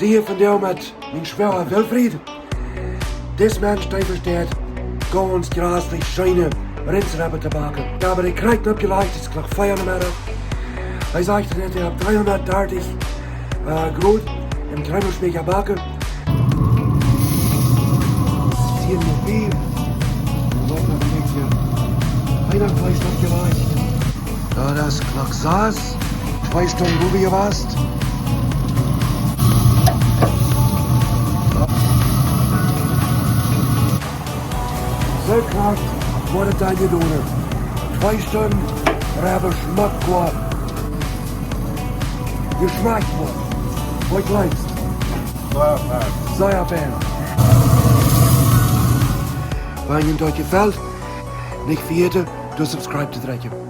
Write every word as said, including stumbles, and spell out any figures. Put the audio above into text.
Hia vondoag met mienen Schwoaga Wilfried. Dis Mensch, dee vesteit gaunz jreslich scheene Rintsrebbe to backen. Ekj hab de Kjrakjt oppjelajcht, et es Klock vea en de Meddach. Hee sajcht, daut hee opp dreehundatdartich Grod em Kjreemelschmäakja backt. Sitt mol bie. Waut noch een bät Heenafleesch oppjelajcht. Daut es Klock sas. Twee Stunden bie jewast. Soo krakjt woat et dan jedonen. Twee Stunden Rebbe schmock koaken. Jeschmakt woat. Waut jleefst? Sea fein. Wan junt daut jefelt, nich vejäten, de subscribe to drekjen.